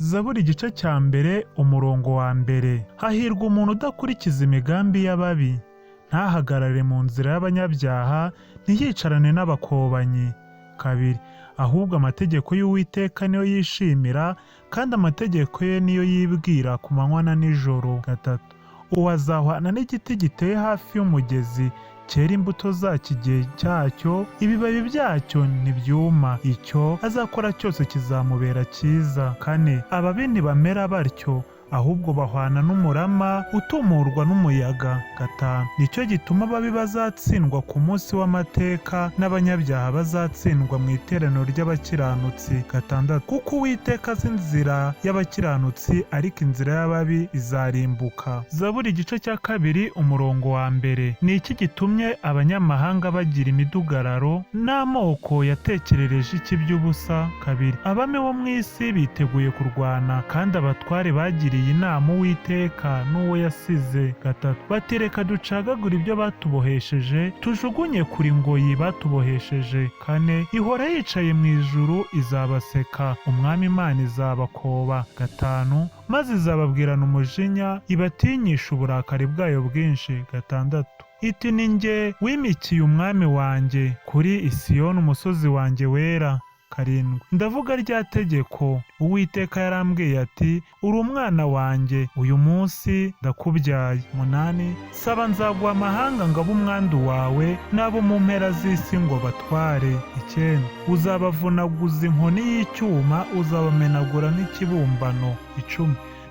Zaburi igice cya mbere umurongo wa mbere. Hahirwa umuntu udakurikiza imigambi y'ababi, ntahagarare mu nzira y'abanyabyaha, ntiyicarane n'abakobanyi. Kabiri, ahubwo amategeko y'Uwiteka niyo yishimira, kandi amategeko ye niyo yibwira ku manywa na nijoro. Gatatu, uwo azahwana n'igiti giteye hafi y'umugezi, cyera imbuto zacyo igihe cyacyo, ibibabi byacyo ntibyuma, icyo azakora cyose kizamubera cyiza. Kane, ababi ntibamera batyo, ahubwo bahwana n'umurama utumurwa n'umuyaga. Gatanu, nicyo gituma ababi bazatsindwa ku munsi w'amateka, n'abanyabyaha bazatsindwa mu iteraniro ry'abakiranutsi. Gatandatu, kuko Uwiteka azi inzira y'abakiranutsi, ariko inzira y'ababi izarimbuka. Zaburi igice cya kabiri umurongo wa mbere. Ni iki gitumye abanyamahanga bagira imidugararo, n'amoko yatekerereje iki by'ubusa? Kabiri, abami bo mu isi biteguye kurwana, kandi abatware bagiriye inama Uwiteka n'uwo yasize. Gatatu, bati reka ducagagure ibyo batubohesheje, tujugunye kure ingoyi batubohesheje. Kane, ihora yicaye mu ijuru izabaseka, Umwami Imana izabakoba. Gatanu, maze izababwirana umujinya, ibatinyisha uburakari bwayo bwinshi. Gatandatu, iti ni jye wimikiye umwami wanjye kuri Isiyoni umusozi wanjye wera. Karindwi, ndavuga rya tegeko Uwiteka yarambwiye ati uri umwana wanjye, uyu munsi ndakubyaye. Munani, saba nzaguha amahanga ngo abe umwandu wawe, n'abo mu mpera z'isi ngo batware. Icyenda, uzabavunaguza inkoni y'icyuma, uzabamenagura nk'ikibumbano. 10,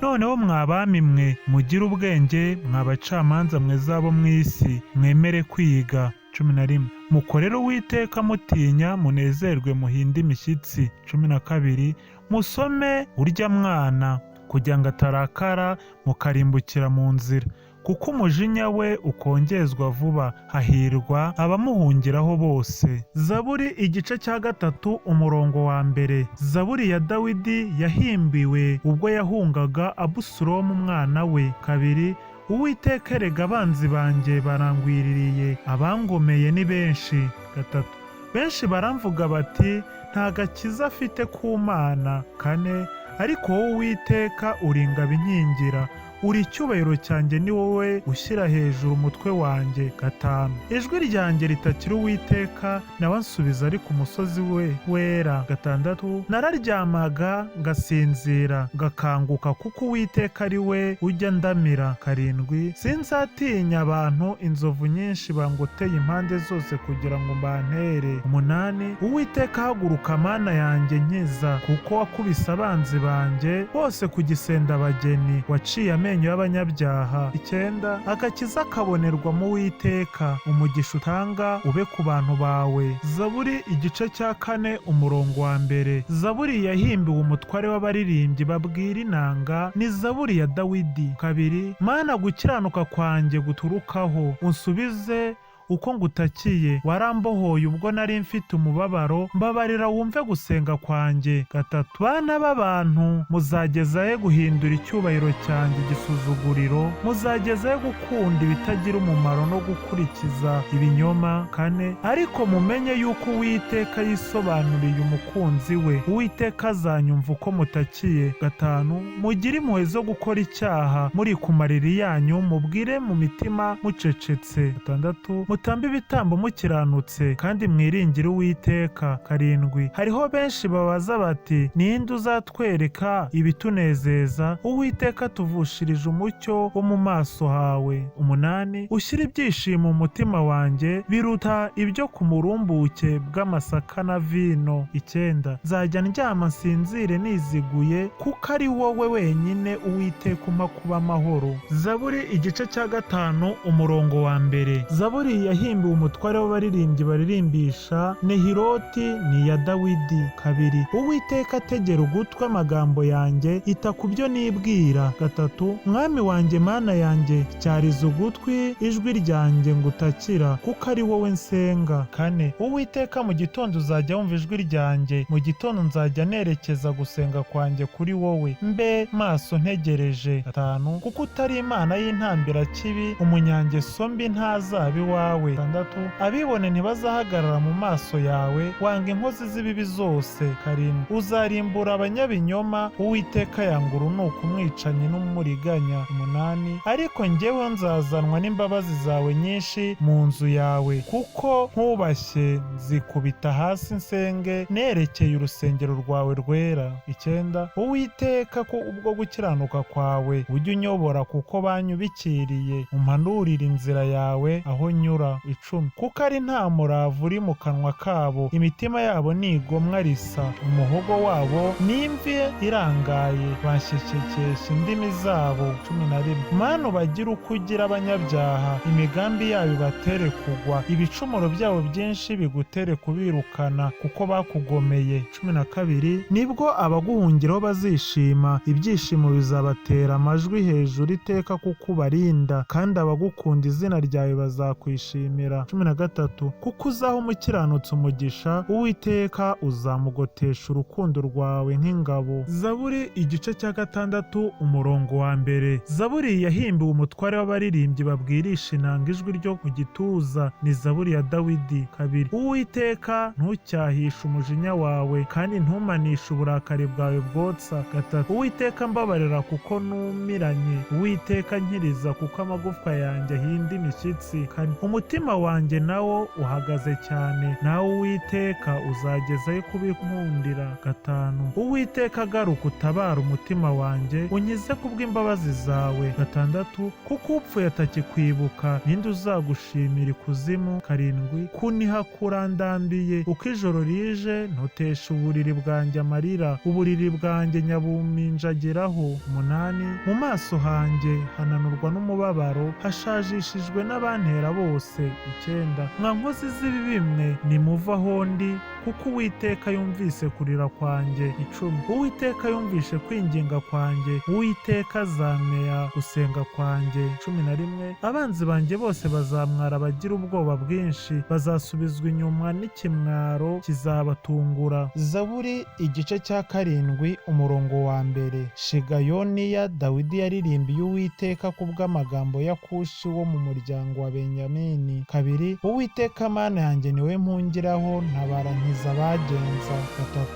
noneho mwa bami mwe mugire ubwenge, mwa bacamanza mwe z'abo mu isi mwemere kwiga. 11, mukorere Uwiteka mutinya, munezerwe muhinde imishyitsi. 12, musome urya mwana, kugira ngo atarakara mukarimbukira mu nzira, kuko umujinya we ukongezwa vuba. Hahirwa abamuhungiraho bose. Zaburi igice cya gatatu umurongo wa mbere. Zaburi ya Dawidi yahimbiwe ubwo yahungaga Abusalomu umwana we. Kabiri, Uwiteka erega abanzi banjye barangwiririye, abangomeye ni benshi. Gatatu, benshi baramvuga bati nta gakiza afite ku Mana. Kane, ariko wowe Uwiteka uri ingabo inkingira, uri icyubahiro cyanjye, ni wowe ushyira hejuru umutwe wanjye. Gatanu, ijwi ryanjye ritakira Uwiteka, nawe ansubiza ari ku musozi we wera. Gatandatu, nararyamaga ngasinzira, ngakanguka, kuko Uwiteka ari we ujya ndamira. Karindwi, sinzatinya abantu inzovu nyinshi bangoteye impande zose kugira ngo mbantere. Umunani, Uwiteka haguruka Mana yanjye nkiza, kuko wakubise abanzi banjye bose ku gisendabageni, waciye amenyo y'abanyabyaha. Icyenda, agakiza kabonerwa mu Uwiteka, umugisha utanga ube ku bantu bawe. Zaburi igice cya kane umurongo wa mbere. Zaburi yahimbiwe umutware w'abaririmbyi babwira inanga, ni zaburi ya Dawidi. Kabiri, Mana gukiranuka kwanjye guturukaho, unsubize uko ngutakiye, warambohoye ubwo nari mfite umubabaro, mbabarira wumve gusenga kwanjye. Gatatu, bana b'abantu muzageza he guhindura icyubahiro cyanjye igisuzuguriro, muzageza he gukunda ibitagira umumaro no gukurikiza ibinyoma. Kane, ariko mumenye yuko Uwiteka yisobanuriye umukunzi we, Uwiteka azanyumva uko mutakiye. Gatanu, mugire impuhwe zo gukora icyaha, muri ku mariri yanyu mubwire mu mitima mucecetse. Gatandatu, mutambe ibitambo mukiranutse kandi mwiringire Uwiteka. Karindwi, hariho benshi babaza bati ninde uzatwereka ibitunezeza? Uwiteka tuvushirije umucyo wo mu maso hawe. Umunani, ushyire ibyishimo mu mutima wanjye biruta ibyo ku murumbuke bw'amasaka na vino. Icyenda, nzajya ndyama nsinzire niziguye, kuko ari wowe wenyine Uwiteka umpa kuba amahoro. Zaburi igice cya gatanu umurongo wa mbere. Zaburi yahimbiwe umutware w'abaririmbyi baririmbisha Nehiroti, ni iya Dawidi. Kabiri, Uwiteka ategera ugutwi amagambo yanjye, ita ku byo nibwira. Gatatu, Mwami wanjye Mana yanjye, tyariza ugutwi ijwi ryanjye ngutakira, kuko ari wowe nsenga. Kane, Uwiteka mu gitondo uzajya wumva ijwi ryanjye, mu gitondo nzajya nerekeza gusenga kwanjye kuri wowe, mbe maso ntegereje. Gatanu, kuko utari Imana y'intambirakibi, umunyangeso mbi ntazaba iwawe. nawe. 6, abibone ntibazahagarara mu maso yawe, wanga inkozi z'ibibi zose. 7, uzarimbura abanyabinyoma, Uwiteka yanga urunuka umwicanyi n'umuriganya. 8, ariko njyewe nzazanwa n'imbabazi zawe nyinshi mu nzu yawe, kuko nkubashye nzikubita hasi nsenge nerekeye urusengero rwawe rwera. 9, Uwiteka ko ubwo gukiranuka kwawe ujye unyobora, kuko banyubikiriye, umpanurire inzira yawe aho nyura. 10, kuko ari nta murava uri mu kanwa kabo, imitima yabo ni igomwa risa, umuhogo wabo ni imvi irangaye, banshyekekesha indimi zabo. 11, Mana ubagire uko ugira abanyabyaha, imigambi yabo ibatere kugwa, ibicumuro byabo byinshi bigutere kubirukana, kuko bakugomeye. 12, nibwo abaguhungiraho bazishima, ibyishimo bizabatera amajwi hejuru iteka kuko ubarinda, kandi abagukunda izina ryawe bazakwishimira. 13, kuko uzaha umukiranutsi umugisha, Uwiteka uzamugotesha urukundo rwawe nk'ingabo. Zaburi igice cya 6 umurongo wa 1. Zaburi yahimbiwe umutware w'abaririmbyi babwirisha inanga ijwi ryo ku gituza, ni zaburi ya Dawidi. 2, Uwiteka ntucyahishe umujinya wawe, kandi ntumanishe uburakari bwawe bwotsa. 3, Uwiteka mbabarira kuko numiranye, Uwiteka nkiriza kuko amagufwa yanjye ahinda imishyitsi. 4, umutima wanjye nawo uhagaze cyane, nawe Uwiteka uzagezayo kubinkundira. 5, Uwiteka garuka utabara umutima wanjye, unkize kubw'imbabazi zawe. 6, kuko upfuye atakikwibuka, ninde uzagushimira ikuzimu? 7, kuniha kurandambiye, uko ijoro rije ntotesha uburiri bwanjye amarira, uburiri bwanjye nyabuminjagiraho. 8, mu maso hanjye hananurwa n'umubabaro, hashajishijwe n'abantera bose. 9, mwa nkozi z'ibibi mwe nimuve aho ndi, kuko Uwiteka yumvise kurira kwanjye. 10, Uwiteka yumvishe kwinginga kwanjye, Uwiteka azamea gusenga kwanjye. 11, abanzi banjye bose bazamwara bagira ubwoba bwinshi, bazasubizwa inyuma n'ikimwaro kizabatungura. Zaburi igice cya 7 umurongo wa 1. Shigayoniya Dawidi yaririmbiye Uwiteka kubw'amagambo ya Kushi wo mu muryango wa Benyamini. 2, Uwiteka Mana yanjye niwe mpungiraho, ntabara nkiza abagenza.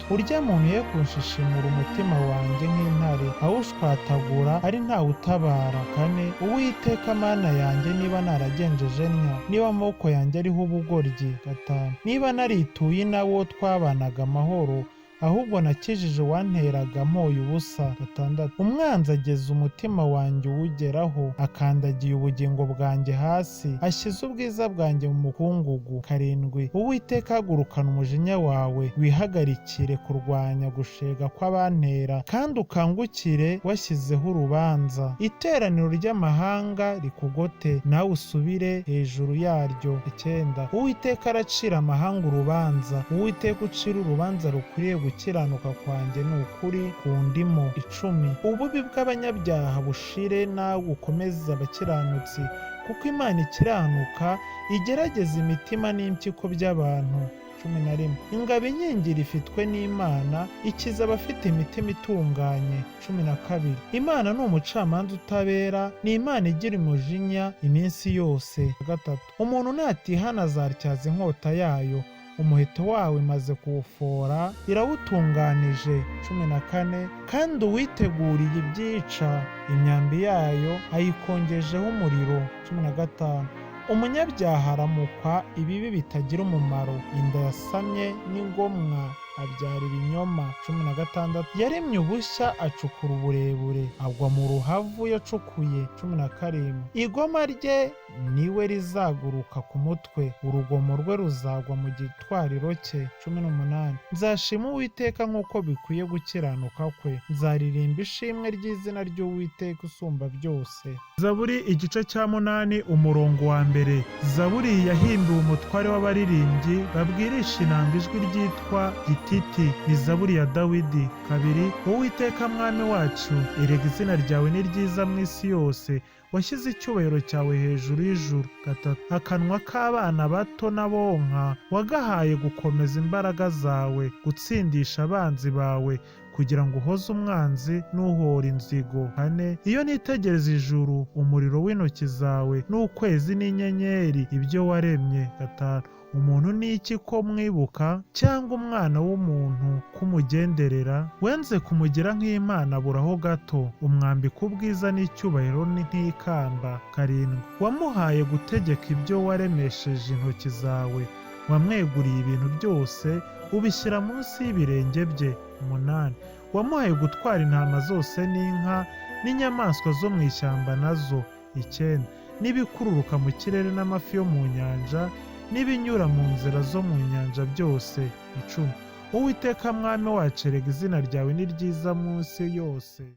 3, urya muntu ye kunshishimura umutima wanjye nk'intare, awushwatagura ari ntawe utabara. 4, Uwiteka Mana yanjye niba naragenjeje ntya, niba amaboko yanjye ariho ubugoryi. 5, niba narituye n'abo twabanaga amahoro, ahubwo nakijije uwanteraga mpoye ubusa. 6, umwanzi ageza umutima wanjye uwugeraho, akandagiye ubugingo bwanjye hasi, ashyize ubwiza bwanjye mu mukungugu. 7, Uwiteka hagurukana umujinya wawe, wihagarikire kurwanya gushega kw'abantera, kandi ukangukire washyizeho urubanza. Iteraniro ry'amahanga rikugote, nawe usubire hejuru yaryo. 9, Uwiteka aracira amahanga urubanza, Uwiteka ucira urubanza rukwiriye gukiranuka kwanjye ni ukuri kundimo. 10, ububi bw'abanyabyaha bushire, nawe ukomeze abakiranutsi, kuko Imana ikiranuka igerageza imitima n'impyiko by'abantu. 11, ingabo inkingira ifitwe n'Imana, ikiza abafite imitima itunganye. 12, Imana ni umucamanza utabera, ni Imana igira umujinya iminsi yose. 3, umuntu natihana azatyaza inkota yayo, umuheto wawe imaze kuwufora irawutunganije. 14, kandi uwiteguriye ibyica imyambi yayo ayikongejeho umuriro. 15, umunyabyaha aramukwa ibibi bitagira umumaro, inda yasamye n'ingomwa abyara ibinyoma. 16, yaremye ubushya acukura uburebure, agwa mu ruhavu yacukuye. 17, igoma rye niwe rizaguruka ku mutwe, urugomo rwe ruzagwa mu gitwariro cye. 18, nzashima Uwiteka nk'uko bikwiye gukiranuka kwe, nzaririmba ishimwe ry'izina ry'Uwiteka usumba byose. Zaburi igice cya 8 umurongo wa 1. Zaburi yahimbiwe umutware w'abaririmbyi babwirisha inanga ijwi ryitwa Gititi, ni zaburi ya Dawidi. 2, Uwiteka mwami wacu, erega izina ryawe ni ryiza mu isi yose, washyize icyubahiro cyawe hejuru y'ijuru. 3, akanwa k'abana bato n'abonka wagahaye gukomeza imbaraga zawe, gutsindisha abanzi bawe, kugira ngo uhoze umwanzi n'uhora inzigo. 4. Iyo nitegereza ijuru, umuriro w'intoki zawe, n'ukwezi n'inyenyeri, ibyo waremye. 5. Umuntu ni iki ko mwibuka, cyangwa umwana w'umuntu kumugenderera? Wenze kumugira nk'Imana aburaho gato, umwambika ubwiza n'icyubahiro ni nk'ikamba. 7. Wamuhaye gutegeka ibyo waremesheje intoki zawe, wamweguriye ibintu byose, ubishyira munsi y'ibirenge bye. 8. Wamuhaye gutwara intama zose n'inka, n'inyamaswa zo mu ishyamba nazo. 9. N'ibikururuka mu kirere n'amafi yo mu nyanja, n'ibinyura mu nzira zo mu nyanja byose. 10. Uwiteka Mwami wacu, erega izina ryawe ni ryiza munsi yose.